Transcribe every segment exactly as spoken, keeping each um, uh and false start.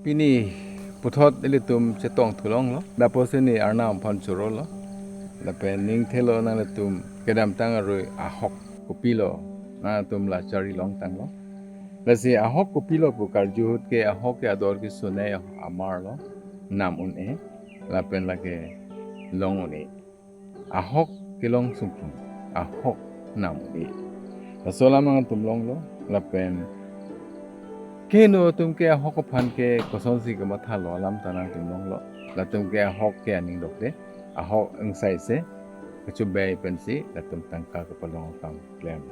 Pini puthot ilitum chetong thulonglo. Lapusi ne Arnam aphan chorolo. Lapen ning thelo nanglitum kedamtang arui ahok kopilo nangtum la chari longtanglo. Lasi ahok kopilo pu karju ahut ke ahok ke ador kesonei amarlo. Nam un-e. Lapen lake long un-e. Ahok kelong sungpung, ahok nam un-e. Laso alam nangtum longlo, lapen keno atum ke ahok aphan ke kosonsi kemathalo alam ta nangtum longlo. Latum ke ahok ke aning dokde, ahok ingsaise, kachubei pensi, latum tangka kepalong akam klem.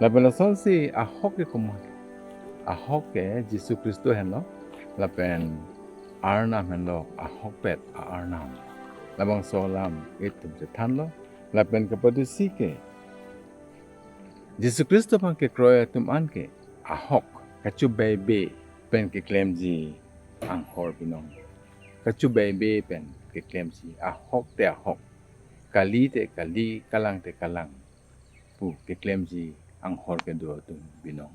Lapen lasonsi ahok ke komat, ahok ke Jisu Khristo henlo, lapen Arnam henlo ahokpet a-Arnam. Labangso alam itum chethanlo. Lapen kapadusi ke Jisu Khristo aphan kekroi atum an ke ahok kachubei be pen keklemji anghor binong. Kachubei be pen keklemji ahok te ahok, kali te kali, kalang te kalang pu keklemji anghor kedo atum binong.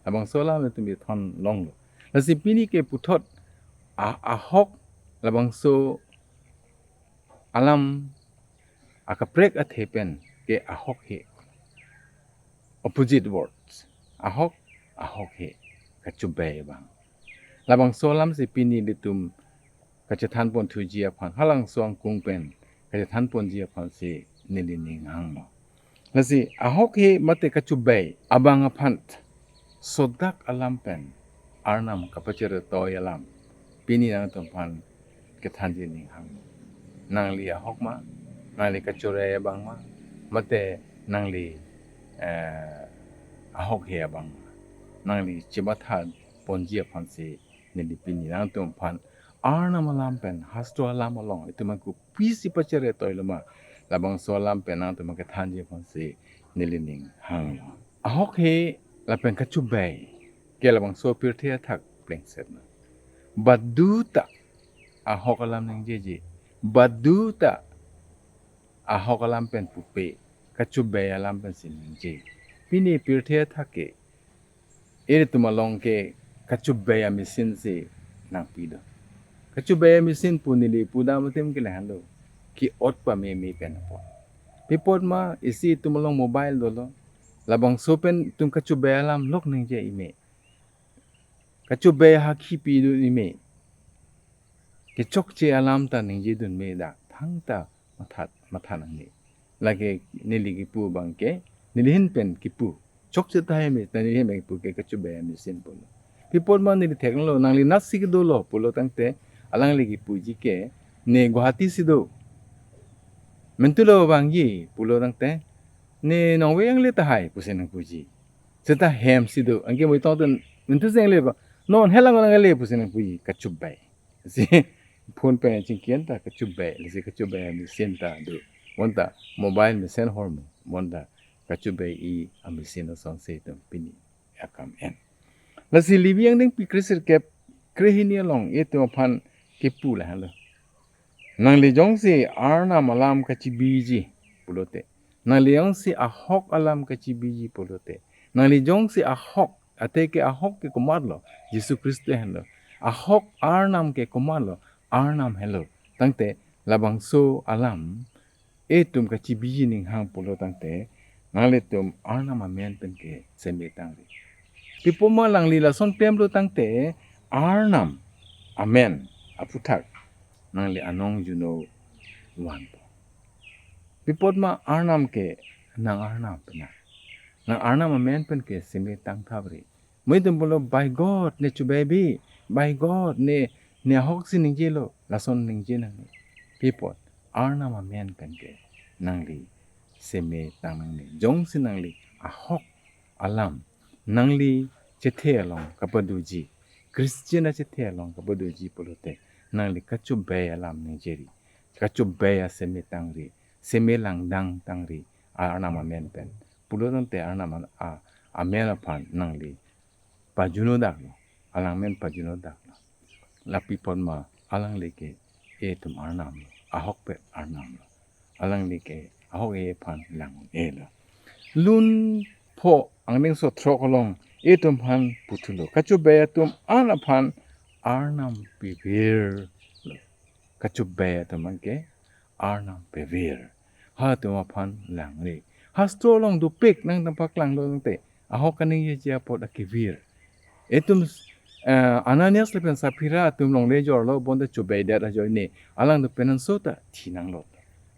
Labangso alam itum ithon longlo. Lasi pini ke puthot a-, ahok labangso alam akaprek athe pen ke ahok he. Opposite words. Ahok, ahok he. Kachubei abang. Labangso alamsi pini ilitum kachethan pon thuji aphan, halangso angkung pen kachethan ponji aphansi neli ning hanglo. Lasi ahok he mate kachubei abang aphan sodak alam pen Arnam kapachere toi alam pini nangtum aphan kethanji ning hang. Nangli ahok ma, nangli kachubei abang ma, mate nangli, eh, ahok he abang ma, nangli chematha ponji aphansi neli pini nangtum aphan Arnam alam pen hastro alam along itum an kopisi pachere toilo ma, labangso alam pen nangtum aphan kethanji aphansi neli ning hanglo. Ahok he lapen kachubei ke labangso pirthe athak plengset na. Baduta ahok alam ningjeji, baduta ahok alam pen pupe, kachubei alam pensi ningje. Pini pirthe athak ke ilitum along ke kachubei a-machine si nangpi do. Kachubei a-machine pu neli pudam atum ke lahenlo, ke-ot pameme pen apot. Pi apot ma isi itum along mobile dolo, labangso pen itum kachubei alam lok ningje ime. Kachubei ahakhi pidun ime. Kechokche alam ta ningjedun me dak thangta mathat, matha nangne. Lake neli kipu abang ke, neli ahin pen kipu. Chokche tahai me, ta neli ahin pen kipu ke kachubei a-machine pulo. Pi apot ma neli theklonglo, nangli natsi kedolo pulo tangte, alangli kipuji ke, ne Guwahati si do. Mentulo abangji pulo tangte, ne Nongve angle tahai pusi nangpuji. Seta hem si do, anke moi tong ten, mentu si angle ba, non helang angle pusi nangpuji, kachubei. Si phone pen chingki-en ta kachubei, lasi kachubei a-machine ta do. Bonta mobile mesen hormu, bonta kachubei-i a-machine asonsi itum pini akam en. Lasi Levi angdengpi kresirkep krehini along itum aphan kipu lahenlo. Nangli jongsi Arnam alam kachibiji pulote, nangli jongsi ahok alam kachibiji pulote, nangli jongsi ahok, athe ke ahok ke komatlo, Jisu Khristo henlo. Ahok Arnam ke komatlo, Arnam henlo. Tangte labangso alam itum kachibiji ning hang pulo tangte, nanglitum Arnam amen pen ke seme tangri. Pi apot ma nangli lason klemlo tangte, Arnam amen aphuthak nangli anong juno vanpo. Pi apot ma Arnam ke nang Arnam pena. Nang Arnam amen pen ke seme tangthapri. Moi itum pulo, "By God, ne chubei bi. By God, ne, ne ahok si ningjelo." Lason ningje nangne. Pi apot, Arnam amen pen ke nangli seme tang nangne. Jongsi nangli ahok alam nangli chethe along kapadoji, Christian achethe along kapadoji pulote, nangli kachubei alam ningjeri, kachubei aseme tangri, seme langdang tangri, Arnam amen pen. Pulo tangte Arnam a, a, amen aphan nangli pajuno daklo, alang amen pajuno daklo. Lapi apot ma alangli ke itum Arnam lo, ahokpet Arnam lo. Alangli ke ahok-e aphan lang-e lo. Lun pho angdengso throk along itum aphan puthulo, kachubei atum an aphan Arnam pivir lo. Kachobei atum aphan ke Arnam pivir. Halatum aphan langri. Hastro along dopik nang tampaklang lo tangte, ahok kaningjeji apot akivir. Itum, eh, Ananias lapen Saphira atum longle jorlo bonta chobeidet ajoine, alangtum penanso ta thinanglo.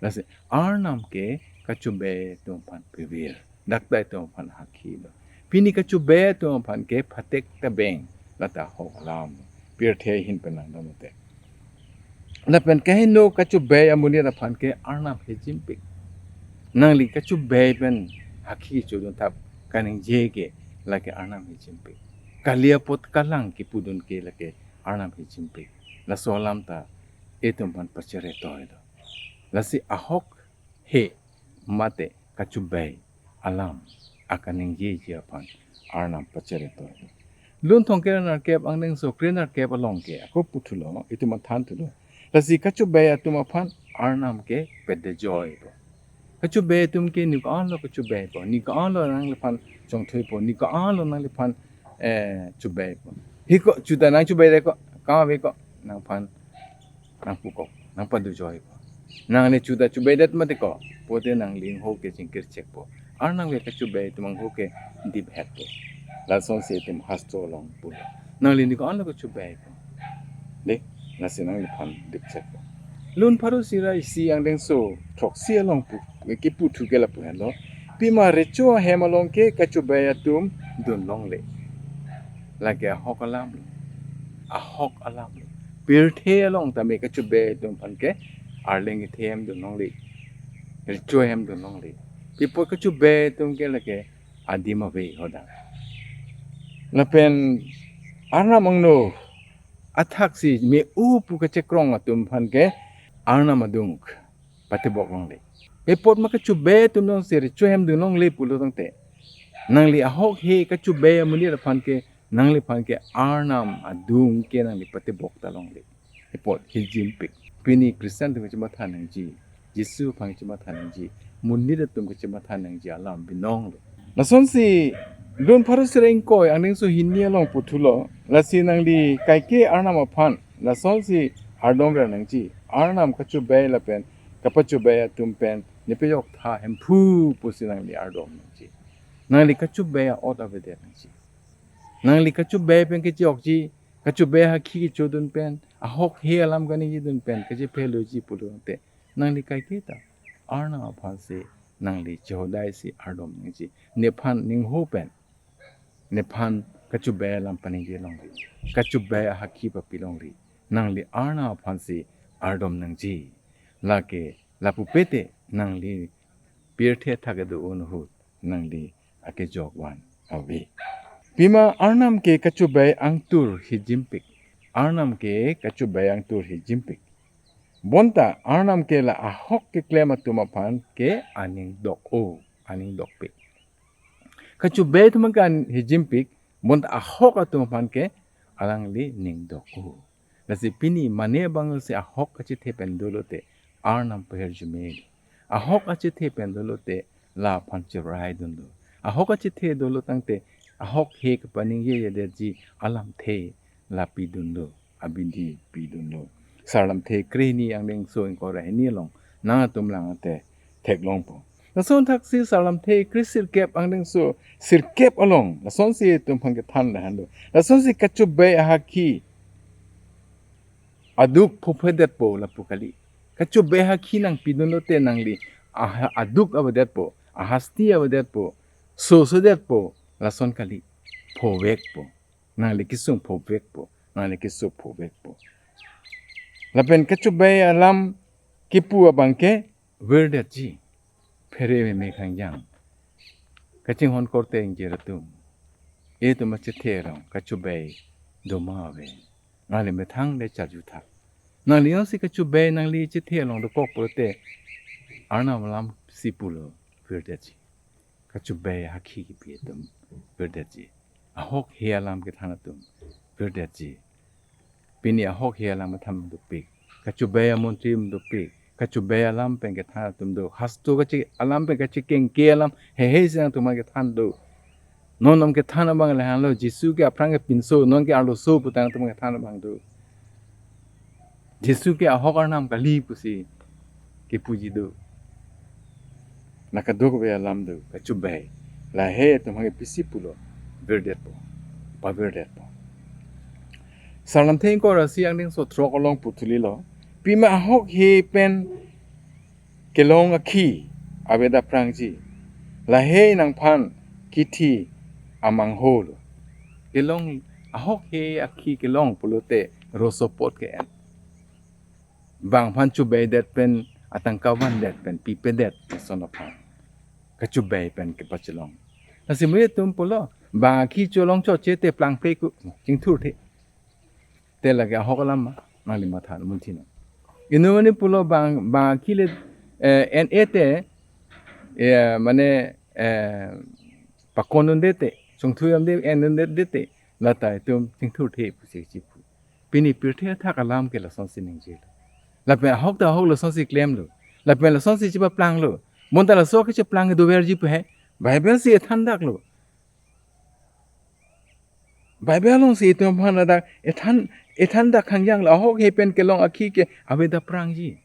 Lasi Arnam ke kachobei atum aphan pivir, daktai atum aphan hakhi lo. Pini kachobei atum aphan ke phatek ta beng, lata ahok alam, pirthe ahin pen langdam te. Lapen kaheno kachobei amonit aphan ke Arnam hijimpik. Nangli kachobei pen hakhi choduntap kaningje ke, lake Arnam hijimpik. Kali apot kalang kipudun ke lake Arnam hijimpik. Laso alam ta itum aphan pachere toilo. Lasi ahok he mate kachobei alam akaningjeji aphan Arnam pachere toilo. Lun thomkep ra nerkep angdengso kre nerkep along ke ako puthulo, itum mathan thulo. Lasi kachobei atum aphan Arnam ke pedejoi po. Kachobei atum ke ni ko-anlo kachobei po, ni ko-anlo nangliphan chongthui po, ni ko-anlo nangliphan, eh, chobei po. Hiko chuta nang chobei de ko, kave ko, nangphan nangpu ko, nangpadujoi ko. Nangli chuta chobeidet mate ko, pote nangli ingho ke chingkir chek po. Arnam ke kachobei atum ingho ke diphet po. Lasonsi itum hastro along pulo. Nangli ni ko-anlo kachobei ko. De, lasi nangliphan dip chek po. Lun pharo isi ra isi angdengso throksi along pu, kiputhu ke lapu henlo. Pima recho ahem along ke kachobei atum dun longle. Lake ahok alam lo. Ahok alam lo. Pirthe along tame kachobei atum aphan ke arleng kethe hem dun longle. Recho hem dun longle. Pi apot kachobei atum ke lake adim ave hodang. Lapen Arnam angno athaksi me-o pu kachekrong atum aphan ke Arnam adung patebok longle. Pi apot ma kachobei atum alongsi recho hem dun longle pulo tangte, nangli ahok he kachobei amonit aphan ke, nangliphan ke Arnam adung ke nangli patebok ta longle. Pi apot hijimpik. Pini Christian atum kachematha nangji, Jisu aphan kachematha nangji, monit atum kachematha nangji alam binong lo. Lasonsi lun pharo isi ra ingkoi angdengso hini along puthulo. Lasi nangli kaike Arnam aphan lasonsi ardom ra nangji. Arnam kachobei lapen kapachobei atum pen nepejok tha Hemphu pusi nangli ardom nangji. Nangli kachobei a-ot avedet nangji. Nangli kachobei pen kechokji, kachobei hakhi kechodun pen, ahok he alam kaningjedun pen kachepheloji pulo tangte, nangli kaike ta Arnam aphansi nangli chehodaisi ardom nangji. Nephan ningho pen, nephan kachobei alam paningje longle, kachobei ahakhi papi longle, nangli Arnam aphansi ardom nangji. Lake lapu pete nangli pirthe athak kedo-un ahut nangli akejok van ave. Pima Arnam ke kachobei angtur hijimpik. Arnam ke kachobei angtur hijimpik. Bonta Arnam ke la ahok keklem atum aphan ke aning dok-o, aning dokpik. Kachobei atum ke an hijimpik, bonta ahok atum aphan ke alangli ning dok-o. Lasi pini mane abang si ahok kachethe pen dolo te Arnam pahirjume. Ahok achethe pen dolo te la aphan cherai dunlo. Ahok achethe dolo tangte ahok he kapaningjedetji alamthe la pidunlo, abidi pidunlo. Sarlamthe krehini angdengso ingkoi ra hini along nangtum lang ate theklongpo. Lason thaksi Sarlamthe kre sirkep angdengso sirkep along lasonsi itum aphan kethan lahenlo. Lasonsi kachobei ahakhi aduk phophodetpo lapu kali. Kachobei ahakhi nangpidunlo te nangli aha-, aduk avedetpo, ahasti avedetpo, sosodetpo, lason kali. Phovekpo. Nangli kesung phovekpo, nangli keso phovekpo. Lapen kachobei alam kipu abang ke virdetji. Phere meme khangjang, kachinghon korte ingjir atum, itum achethe along kachobei doma ave. Nangli methang le charjuthak. Nangli jongsi kachobei nangli chethe along dokok pulote Arnam alam si pulo virdetji. Kachobei ahakhi kipi atum virdetji. Ahok he alam kethan atum virdetji. Pini ahok he alam kethan dopik. Kachobei amontri dopik. Kachobei alam pen kethan atum do. Hastro kache alam pen kachekengke alam heihei si nangtum kethan do. Non nonke than abang lahenlo, Jisu ke aphrang ke pinso, nonke arloso putang nangtum kethan abang do. Jisu ke ahok Arnam kali pusi kepuji do. Nangkadokave alam do, kachubai. Lahei atum hangke pisi pulo, virdetpo, pavirdetpo. Sarlamthe ingkoi ra isi angdengso throk along puthulilo. Pima ahok he pen kelong akhi avedet aphrangji, lahei nangphan kithi amangholo. Kelong ahok he akhi kelong pulote rosopot ke-en. Bang aphan chubaidet pen, atangka vandet pen, pipedet lason aphan kachubai pen kepachelong. Lasi mo itum pulo, bang akhi cholong choche te plangpre ku, chingthurthe. Te lake ahok alam ma, nangli matha munthi nang. Inut mane pulo bang, bang akhi le, eh, en-e te, eh, mane, eh, pakon-un-e te, chongthu yam de, en-un-e te, lata itum chingthurthe pusi chipu. Pini pirthe athak alam ke lasonsi ningje. Lapen ahok ta ahok lasonsi klemlo. Lapen lasonsi chepaplanglo. Bonta laso kecheplang doverji pu he. Bible si ethan daklo. Bible alongsi itum aphan ladak ethan, ethan dak khangjang lo, ahok he pen kelong akhi ke avedet aphrangji.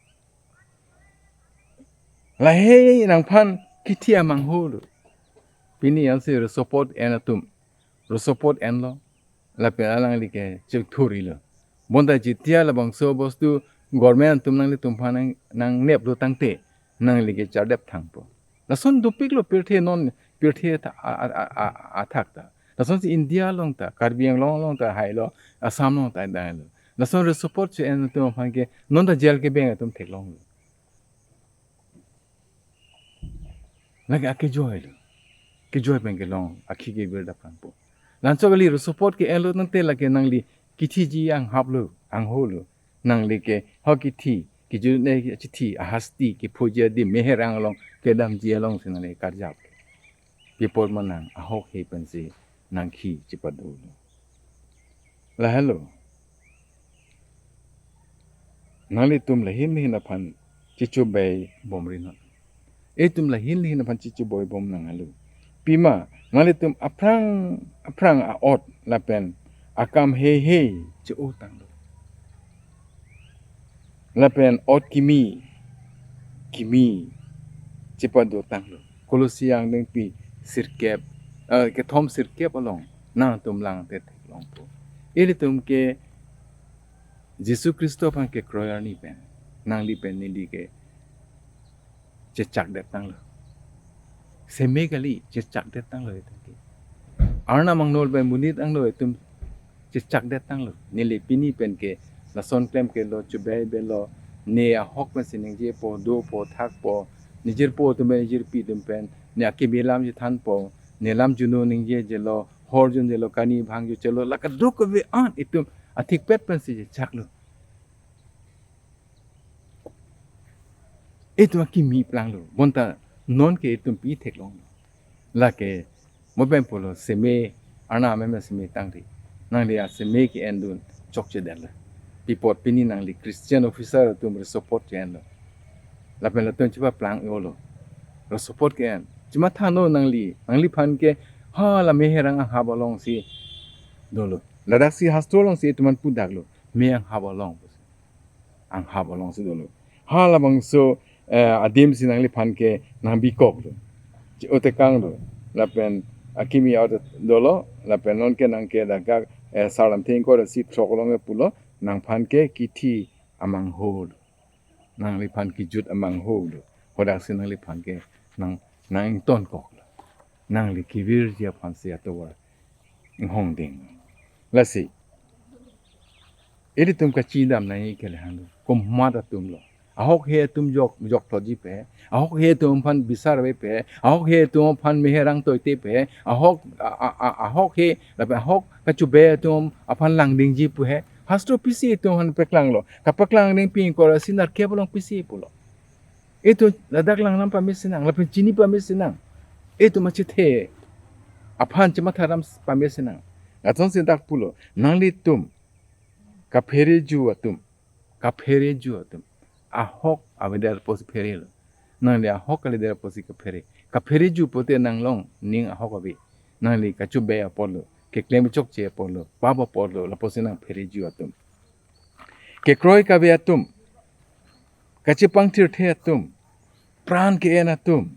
Lahei nangphan kithi amangholo. Pini ansi rosopot en atum. Rosopot enlo. Lapen alangli ke chingthurilo. Bonta jitia labangso bostu government atum nanglitum aphan nang, nangneplo tangte, nangli ke chardep thangpo. Lason dopiklo pirthe non, pirthe tha-, a, a, a, a, athak ta. Lasonsi India along ta, Karbi Anglong along ta hailo, Assam along ta hailo. Lason rosopot che-en atum aphan ke, non ta jail kebeng atum theklonglo. Lake akejoi lo. Kejoi pen kelong, akhi ke virdetpo. Laso kali rosopot ke-enlo tangte lake nangli kithiji anghaplo, angholo. Nangli ke ho kithi, kijut ne chithi, ahasti, kiphoji adim, meherang along, kedamji alongsi nangli karjap. Pi apot ma nang, ahok he pensi nangkhi chepadolo. Lahelo. Nanglitum lahin lahin aphan chichubai bomri non. Itum lahin lahin aphan chichubai bom nanglo. Pima, nanglitum aphrang, aphrang a-ot lapen akam heihei che-o tanglo. Lapen ot kimi, kimi chepado tanglo. Kolosi angdengpi sirkep, eh, kethom sirkep along nangtum lang te theklongpo. Ilitum ke Jisu Khristo aphan kekroi arni pen, nangli pen neli ke chechakdet tanglo. Seme kali, chechakdet tanglo itum ke. Arnam angnol pen monit angno itum chechakdet tanglo. Neli pini pen ke lason klem kelo, chubai belo, ne ahok pensi ningjepo, dopo, thakpo, nejirpo atum pen, nejirpi atum pen, ne akimi lam chethanpo, ne lam juno ningjejelo, hor junjelo, kani bhang juchelo, la kadokave an itum athikpet pensi chechaklo. Itum akimi planglo. Bonta nonke itum pi theklonglo. Lake mo pen pulo seme, Arnam amen seme tangri. Nangli aseme ke-endun chokchedetlo. Pi apot pini nangli Christian officer atum rosopot che-enlo. Lapen latum chepaplang-olo. Rosopot ke-en. Chematha non nangli, nangliphan ke hala meherang anghap alongsi dolo. Ladaksi hastro alongsi itum aphan pudaklo. Me anghap along. Anghap alongsi dolo. Halabangso, eh, adimsi nangliphan ke nangbikoklo. Che-otekanglo. Lapen akimi ot dolo. Lapen nonke nangke dagak, eh, Sarlamthe ingkoi ra isi throk along ke pulo. Nangphan ke kithi amangholo. Nangliphan kijut amangholo. Hadaksi nangliphan ke nang, nangtonkoklo. Nangli kevirji aphansi atovar inghongding. Lasi. Ilitum kachidam nangji ke lahelo. Komat atumlo. Ahok he atum jok, jokthotji pu he. Ahok he atum aphan bisar ave pu he. Ahok he atum aphan meherang toite pu he. Ahok, a, a, a, ahok he, lapen ahok kachubai atum aphan langdingji pu he. Hastro pisi itum aphan paklanglo. Kapaklang ding pi ingkoi ra isi nerkep along pisi pulo. Itum ladak langnam pame sinang, lapen chini pame sinang. Itum achethe aphan chematha ram pame sinang. Lasonsi dak pulo, nanglitum kaphereju atum, kaphereju atum. Ahok avedet apotsi pherelo. Nangli ahok kalidet apotsi kaphere. Kaphereju pote nanglong ning ahok ave. Nangli kachobe apotlo, keklem chokche apotlo, pap apotlo, lapusi nangpherejui atum, kekroi kave atum, kachepangthirthe atum, pran ke-en atum,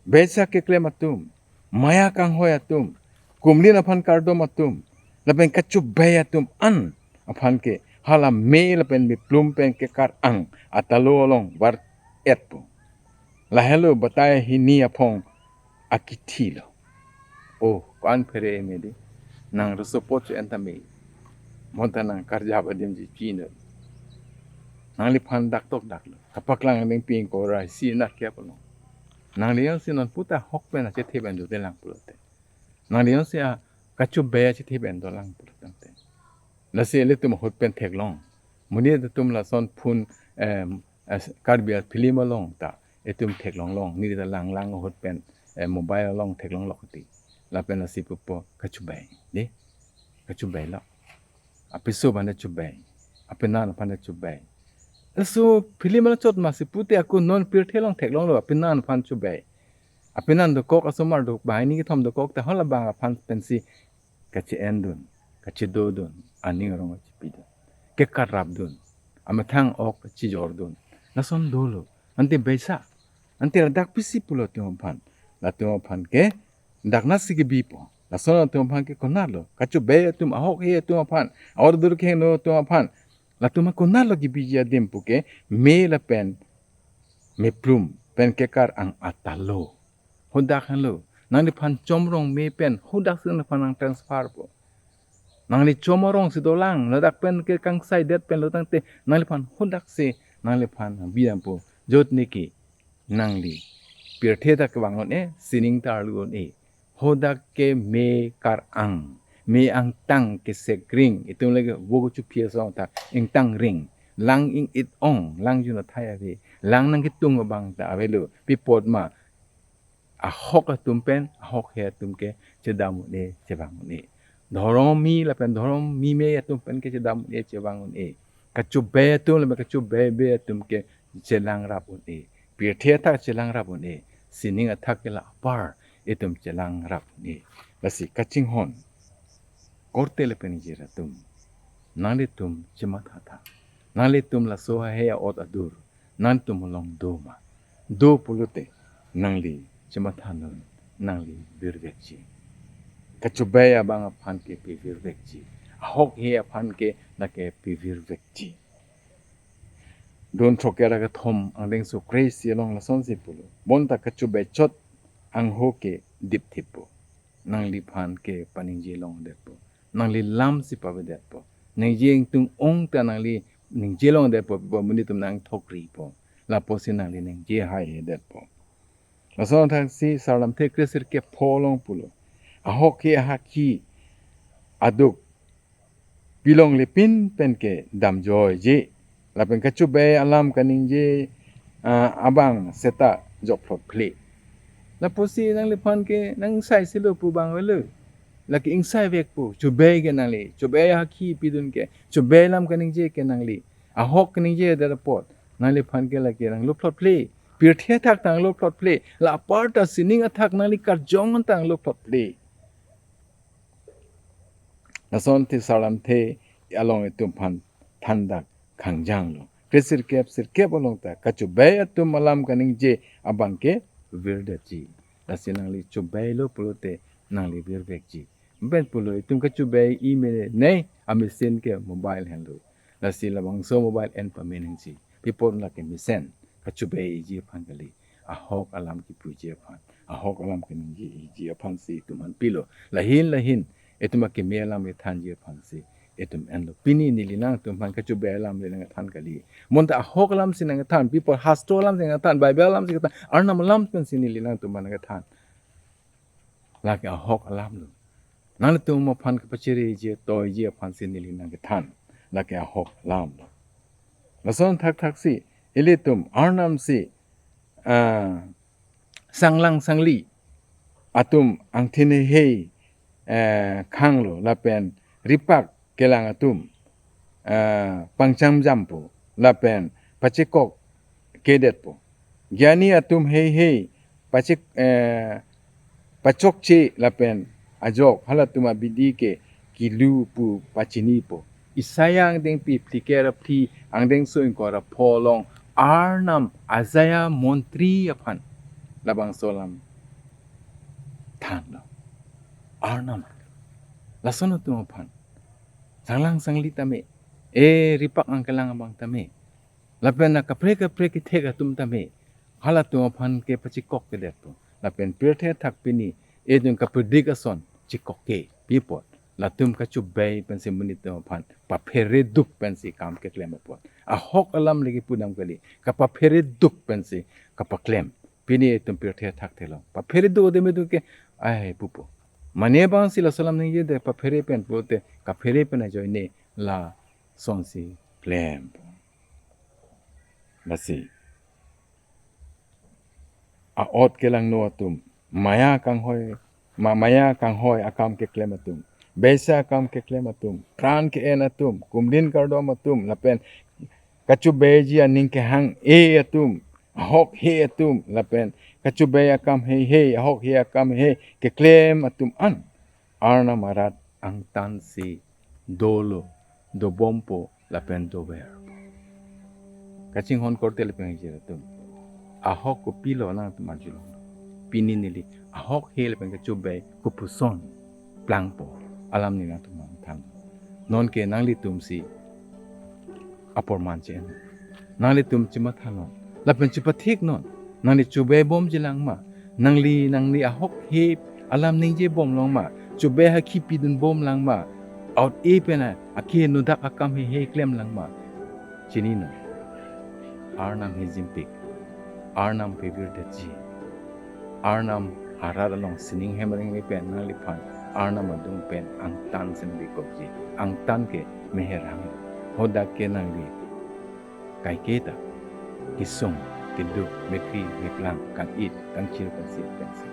besak keklem atum, maya kanghoi atum, kumlin aphan kardom atum, lapen kachobe atum an aphan ke hala me lapen meplum pen kekar-ang atalo along var-etpo. Lahelo batai hini aphong akithilo. Oh, ko-an phere me dei. Nang resopot cho-en tame. Bonta nang karjap adimji chino. Nangliphan dak tok daklo. Kapaklang ning ping ko ra isi na kya pulo. Nangli jongsi non puta ahok pen achethe pen dodelang pulote, nangli jongsi a kachobe achethe pen dolang pulo tangte, lasi ilitum ahut pen theklong. Monit atum lason phone, em, as-, Karbi a-film along ta itum theklong long. Neli ta lang lang ahut pen, eh, mobile along theklong lok ti. Lapen lasi pupo kachobe, dei. Kachobe lo. Apiso aphan chobe. Apenan aphan chobe. Laso film along chot masi pute ako non pirthe along theklonglo, apenan aphan chobe. Apenan dokok, asomar do, banghini kethom dokok ta halabang aphan pensi kache-endun, kachedodun, aning arong kachepidun, kekarapdun, amethang ok chijordun. Lason dolo. Ante besak. Ante ladak pisi pulo atum aphan. Latum aphan ke dak nasi kebipo. Lason atum aphan ke konatlo? Kachobe atum, ahokhe atum aphan, aordur kehingno atum aphan, latum konatlo kebiji adim pu ke, me lapen meplum pen kekar-ang atalo. Hadak henlo. Nangliphan chomrong me pen hadak si nangliphan nang transfer po. Nangli chom arong si dolang, ladak pen ke kangsai det pen lo tangte, nangliphan hadak si nangliphan bidampo. Jotniki nangli pirthe ta kevang un-e, sining ta arlu un-e. Hadak ke me kar-ang, me angtang kesekring, itum lake vo kechuphi asong ta ingtang ring, lang ing-it ong, lang jun athai ave, lang nangketung abang ta avelo. Pi apot ma? Ahok atum pen, ahokhe atum ke chedam un-e, chevang un-e. Dhorom mi lapen dhorom mi me atum pen ke chedam un-e, chevang un-e. Kachobe atum lapen kachobebe atum ke chelangrap un-e. Pirthe athak chelangrap un-e. Sining athak ke la apar itum chelangrap un-e. Lasi kachinghon korte lapen ingjir atum, nanglitum chemathatha. Nanglitum laso hei a'ot adur nangtum along do ma? Do pulote nangli chemathanon, nangli virvekji. Kachobe abang aphan ke pivirvekji. Ahokhe aphan ke lake pivirvekji. Don throkkre ra kethom angdengso kre-isi along lasonsi pulo. Bonta kachobe chot angho ke dipthippo. Nangliphan ke paningje longdetpo. Nangli lamsi pavedetpo. Ningje ingtung ong ta nangli ningje longdetpo, pi apot monit atum nangthokripo. Lapusi nangli ningje haihedetpo. Lason athaksi Sarlamthe kre-sirkep pho along pulo. Ahokhe ahakhi aduk pilonglepin pen ke damjoiji. Lapen kachobe alam kaningje, ah, abang seta jokphlotphle. Lapusi nangliphan ke nang ingsai silo pu abang avelo. Lake ingsaivekpo, chobe ke nangli, chobe ahakhi pidun ke, chobe alam kaningje ke nangli, ahok kaningjedet apot nangliphan ke lake nanglophlotphle. Pirthe athak ta nanglophlotphle, la apar ta sining athak nangli karjong ta nanglophlotphle. Lasonsi Sarlamthe along itum aphan thandak khangjanglo. Kre-sirkep sirkep along ta kachobe atum alam kaningje abang ke virdetji. Lasi nangli chobelo pulote nangli virvekji. Pen pulo itum kachobe i mene, amesen ke mobile henlo. Lasi labangso mobile en pame nangji. Pi apot lake mesen. Kachobe iji aphan kali. Ahok alam kipuji aphan, ahok alam kaningjeji aphansi itum an pilo. Lahin lahin itum akeme alam kethanji aphansi itum enlo. Pini neli nangtum aphan kachobe alam le nangkethan kali. Bonta ahok alamsi nangkethan, pi apot hastro alamsi nangkethan, Bible alamsi kethan, Arnam alam pensi neli nangtum aphan nangkethan. Lake ahok alamlo. Nangtum aphan kapachireji toiji aphansi neli nangkethan. Lake ahok alamlo. Lason thakthaksi ilitum Arnamsi, ah, sanglang sangli atum angthin heihei, eh, khanglo lapen ripak kelang atum, eh, pangchamjampo lapen pachekok kedetpo. Gyani atum heihei pachek, eh, pachokche lapen ajok halatum abidi ke kilu pu pachinipo. Isaiah angdengpi phlikep ra phli, angdengso ingkoi ra pho along Arnam Isaiah montri aphan labangso alam thanlo. Arnam. Lason atum aphan. Sanglang sangli tame. E ripak angkelang abang tame. Lapen akaprek kaprek kethek atum tame. Halatum aphan ke pachikok kedetpo. Lapen pirthe athak pini. Ejung kapredik ason chikok ke. Pi apot. Latum kachubei pensi monit atum aphan. Paphere duk pensi kam keklem apot. Ahok alam lagi pudam kali. Kapaphere duk pensi kapaklem. Pini itum pirthe athak theklong. Paphere duk ode me duk ke. Ai pupo. Mane abangsi laso alam ningje de paphere pen pulote. Kaphere pen ajoine lasonsi klem. Lasi. A-ot kelangno atum. Maya kanghoi, ma-, maya kanghoi akam keklem atum. Beisa akam keklem atum. Kran ke-en atum. Kumlin kardom atum. Lapen kachubeiji aning kehang-e atum. Ahok he atum. Lapen kachubei akam heihei. Ahok he akam heihei. Keklem atum an. Arnam arat angtansi dolo, dobompo lapen dover. Kachinghon korte lapen kachir atum. Ahok kopilo nangtum arjulong. Pini neli ahok he lapen kachubei kopuson plangpo. Alam ni nangtum nangthan. Nonke nanglitumsi aporman che-en. Nanglitum chemathanon. Lapen chepatheknon. Nangli chubei bomji lang ma. Nangli, nangli ahok he alam ningje bom long ma. Chubei hakhi pidun bom lang ma. Out e pen a, akhe nodak akam heihei klem lang ma. Chininon. Arnam hijimpik. Arnam kevirdetji. Arnam arat along sining hem rengri pen nangliphan. Arnam adung pen angtan sendikokji. Angtan ke meherang. Hadak ke nangli kaiketa kesung, keduk, mekri, meklang, kang-it, kangchir, kangsit, kangsit.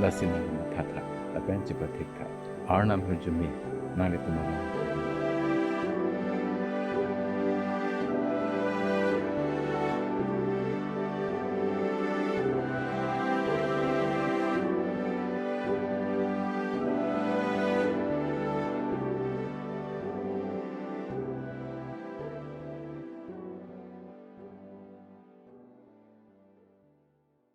Lasi nangli mathatha, lapen chepathektha. Arnam hirjume, nanglitum along.